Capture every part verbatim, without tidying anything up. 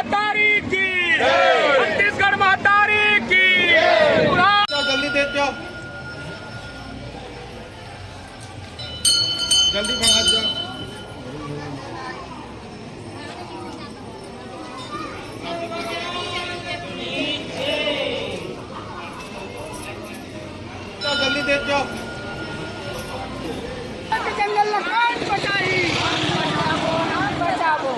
महतारी की, छत्तीसगढ़ महतारी की। जल्दी दे जाओ, जल्दी बढ़ा जाओ। जल्दी दे जाओ। जंगल ल कोन बचाही? बचाबो।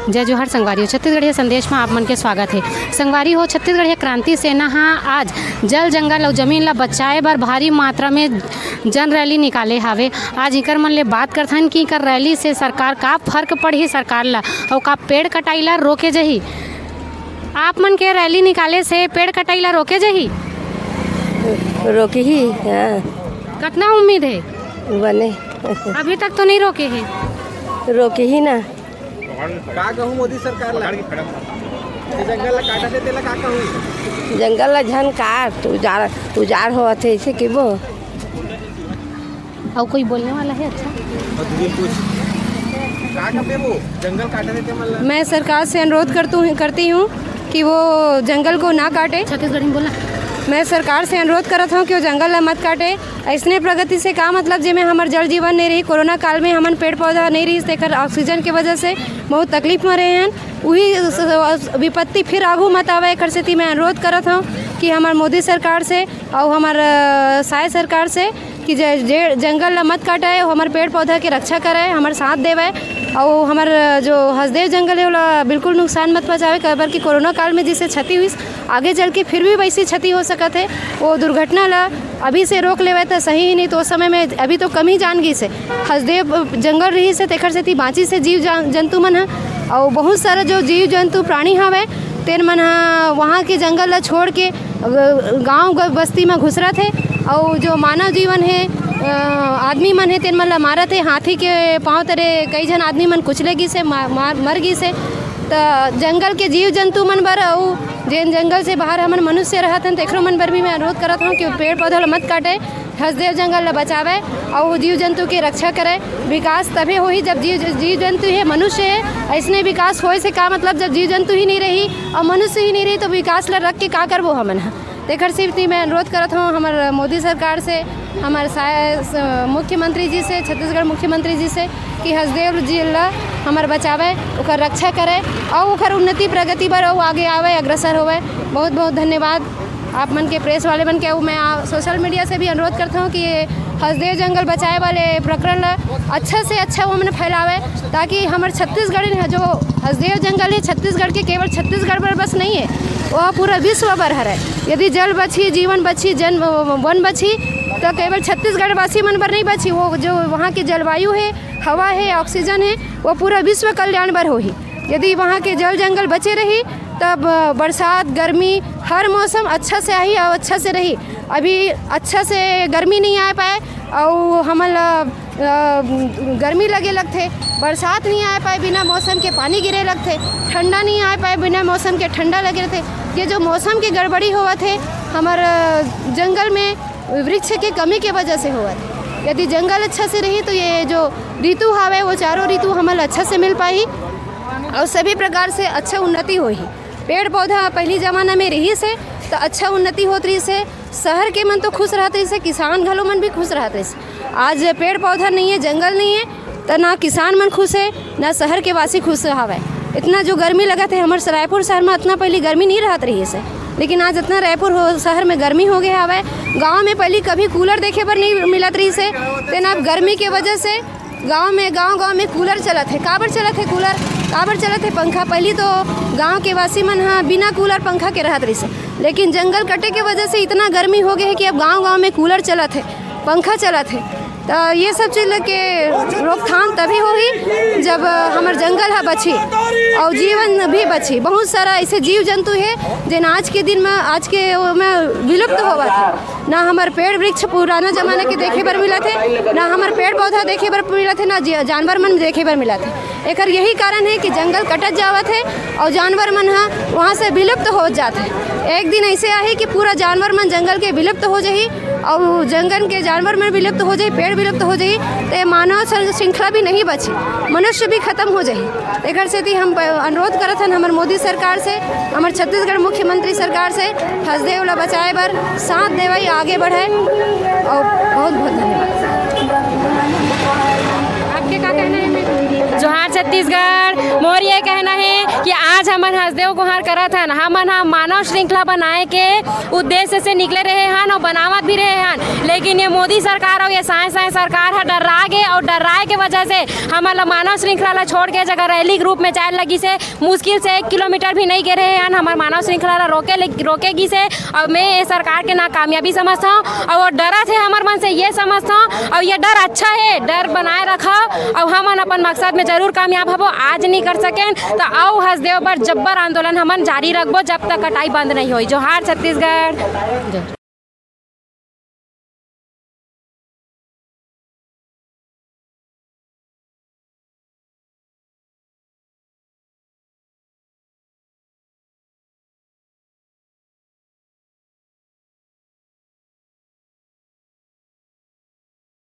जय जोहार संगवारी हो, छत्तीसगढ़िया संदेश में आप मन के स्वागत है। संगवारी हो, छत्तीसगढ़िया क्रांति सेना हा आज जल, जंगल अउ जमीन ला बचाए बर भारी मात्रा में जन रैली निकाले हावे। आज इकर मन ले बात करथन कि इकर रैली से सरकार का फर्क पड़ही सरकार ला, अउ का पेड़ कटाई ला रोके जही। आप मन के रैली निकाले से पेड़ कटाई ला रोके जही? रोके ही, हाँ। कतना उम्मीद है? बने। अभी तक तो नहीं रोके है। रोके ही ना। का कहूँ मोदी सरकार ला? ये जंगल ला काटा थे, तेला का कहूँ? जंगल ला झन काट, उजार, उजार होवत हे, ऐसे किबो। और कोई बोलने वाला है? अच्छा। और दीदी पूछ। का कहते वो? जंगल काटा थे, तेमन ला? मैं सरकार से अनुरोध करतू हूँ, करती हूँ कि वो जंगल को ना काटे। छत्तीसगढ़ी में बोला। मैं सरकार से अनुरोध करत हूँ कि वो जंगल ला मत काटे। ऐसने प्रगति से का मतलब, जेमे हमर जल जीवन नहीं रही। कोरोना काल में हमन पेड़ पौधा नहीं रही, तेकर ऑक्सीजन के वजह से बहुत तकलीफ में रहे हैं। वही स-, स-, विपत्ति फिर आगू मत आवे, एकर सेती मैं अनुरोध करत हूँ कि हमर मोदी सरकार से और हमर, अ, साय सरकार से कि जे, जे जंगल ला मत काटे, हमर पेड़ पौधा के रक्षा करे, हमर साथ देवे, और हमर, अ, जो हसदेव जंगल है, ओला बिल्कुल नुकसान मत पहुँचावे, काबर कि कोरोना काल में जिसे क्षति हुई, आगे चल के फिर भी वैसी क्षति हो सकत है। वो दुर्घटना ला अभी से रोक लेवे त सही ही, नहीं तो उस समय में, अभी तो कम ही जान गई से। हसदेव जंगल रही से, तेखर सेती बाँची से जीव जान-, जंतु मन ह। और बहुत सारा जो जीव जंतु प्राणी हवे, तेन मन ह वहाँ के जंगल ला छोड़ के, अ, गाँव ग-, बस्ती में घुसरत हे। और जो मानव जीवन हे, अ, आदमी मन हे, तेन मन ला मारत हे। हाथी के पाँव तरे कई झन आदमी मन कुचले गिस हे, मा-, मार, मर गिस हे। त जंगल के जीव जंतु मन बर अउ जेन जंगल से बाहर हमन मनुष्य रहत हन, तेखरो मन बर भी मैं अनुरोध करत हूँ कि पेड़ पौधा ल मत काटे, हसदेव जंगल ल बचावे अउ जीव जंतु के रक्षा करे। विकास तभे होही जब जीव, जीव जंतु हे, मनुष्य हे। ऐसने विकास होए से का मतलब, जब जीव जंतु ही नहीं रही और मनुष्य ही नहीं रही, तो विकास ल रख के का करबो हमन ह? तेखर सेती मैं अनुरोध करत हूँ हमर मोदी सरकार से, हमर सा-, स-, मुख्यमंत्री जी से, छत्तीसगढ़ मुख्यमंत्री जी से कि हसदेव जी ला हमर बचावे, ओकर रक्षा करे और ओकर उन्नति प्रगति बर और आगे आवे, अग्रसर होवे। बहुत बहुत धन्यवाद आप मन के, प्रेस वाले मन के। और मैं आ, सोशल मीडिया से भी अनुरोध करता हूँ कि ये हसदेव जंगल बचाए वाले प्रकरण ला अच्छा से अच्छा वो मन फैलावे, ताकि हमर छत्तीसगढ़ में जो हसदेव जंगल है, छत्तीसगढ़ के केवल छत्तीसगढ़ बर बस नहीं है, वह पूरा विश्व बर हरे। यदि जल बची, जीवन बची, जन, वन बची, तो केवल छत्तीसगढ़ वासी मन बर नहीं बची, वो जो वहाँ के जलवायु है, हवा है, ऑक्सीजन है, वो पूरा विश्व कल्याण बर होही। यदि वहाँ के जल जंगल बचे रही, तब बरसात, गर्मी, हर मौसम अच्छा से आही और अच्छा से रही। अभी अच्छा से गर्मी नहीं आ पाए और हमन ला, अ, गर्मी लगे लगथे, बरसात नहीं आ पाए, बिना मौसम के पानी गिरे लगथे, ठंडा नहीं आ पाए, बिना मौसम के ठंडा लगे रहथे। ये जो मौसम के गड़बड़ी होवत हे, हमर, अ, जंगल में वृक्ष के कमी के वजह से होवत हे। यदि जंगल अच्छा से रही, तो ये जो ऋतु हावे, वो चारों ऋतु हमन ला अच्छा से मिल पाही और सभी प्रकार से अच्छा उन्नति होही। पेड़ पौधा पहली जमाना में रहिस हे, तो अच्छा उन्नति होत रहिस हे। शहर के मन तो खुश रहत रहिस हे, किसान घलो मन भी खुश रहत रहिस हे। आज पेड़ पौधा नहीं है, जंगल नहीं है, तो ना किसान मन खुश है, ना शहर के वासी खुश हवय। इतना जो गर्मी लगत हे, हमर रायपुर शहर में इतना पहली गर्मी नहीं रहत रहिस हे, लेकिन आज इतना रायपुर हो, शहर में गर्मी हो गया हवय। गाँव में पहली कभी कूलर देखे बर नहीं मिलत रहिस हे, तेन अब गर्मी के वजह से गांव में, गांव-गांव में कूलर चलत हे। काबर चलत हे कूलर? काबर चलत हे पंखा? पहली तो गांव के वासी मन ह बिना कूलर पंखा के रहत रहिस हे, लेकिन जंगल कटे के वजह से इतना गर्मी हो गए हे कि अब गांव-गांव में कूलर चलत हे, पंखा चलत हे। त ये सब चीज के रोकथाम तभी होही जब हमर जंगल ह बची और जीवन भी बची। बहुत सारा ऐसे जीव जंतु हे जेन आज के दिन में, आज के में विलुप्त होवत हे। ना हमर पेड़ वृक्ष पुराना जमाना के देखे बर मिलत हे, ना हमर पेड़ पौधा देखे बर मिलत हे, ना जी-, जानवर मन देखे बर मिलत हे। एकर यही कारण हे कि जंगल कटत जावत हे और जानवर मन ह वहाँ से विलुप्त हो जात हे। एक दिन ऐसे आही कि पूरा जानवर मन जंगल के विलुप्त हो जाही, अउ जंगल के जानवर मन विलुप्त हो जाही, पेड़ विलुप्त हो जाही, ते मानव श्रृ-, श्रृंखला भी नहीं बची, मनुष्य भी खत्म हो जाही। एकर सेती हम ब-, अनुरोध करत हन हमर मोदी सरकार से, हमर छत्तीसगढ़ मुख्यमंत्री सरकार से, हसदेव ला बचाए बर साथ देवई, आगे बढ़ाए। अउ बहुत बहुत धन्यवाद। आपके का कहना है ma'am? जोहार छत्तीसगढ़। मोर ये कहना है कि आज हमन हसदेव गोहार करत हन, हमन ह मानव श्रृंखला बनाए के उद्देश्य से निकले रहे हन अउ बनावत भी रहे हन, लेकिन ये मोदी सरकार अउ ये साय साय सरकार ह डर्रा गे अउ डर्राए के वजह से हमन ल मानव श्रृंखला ल छोड़ के जगह रैली के रूप में जाए लगिस हे। मुश्किल से एक किलोमीटर भी नहीं गे रहे हन, हमर मानव श्रृंखला ल रोके ले, रोके गिस हे। अउ मैं ये सरकार के नाकामयाबी समझथौं अउ वो डरत हे हमर मन से, ये समझथौं। अउ ये डर अच्छा हे, डर बनाए रखव। अउ हमन अपन मकसद में जरूर कामयाब हबो। आज नहीं कर सकेन त अउ हसदेव बर जब्बर आंदोलन हमन जारी रखबो, जब तक कटाई बंद नहीं होई। जोहार छत्तीसगढ़।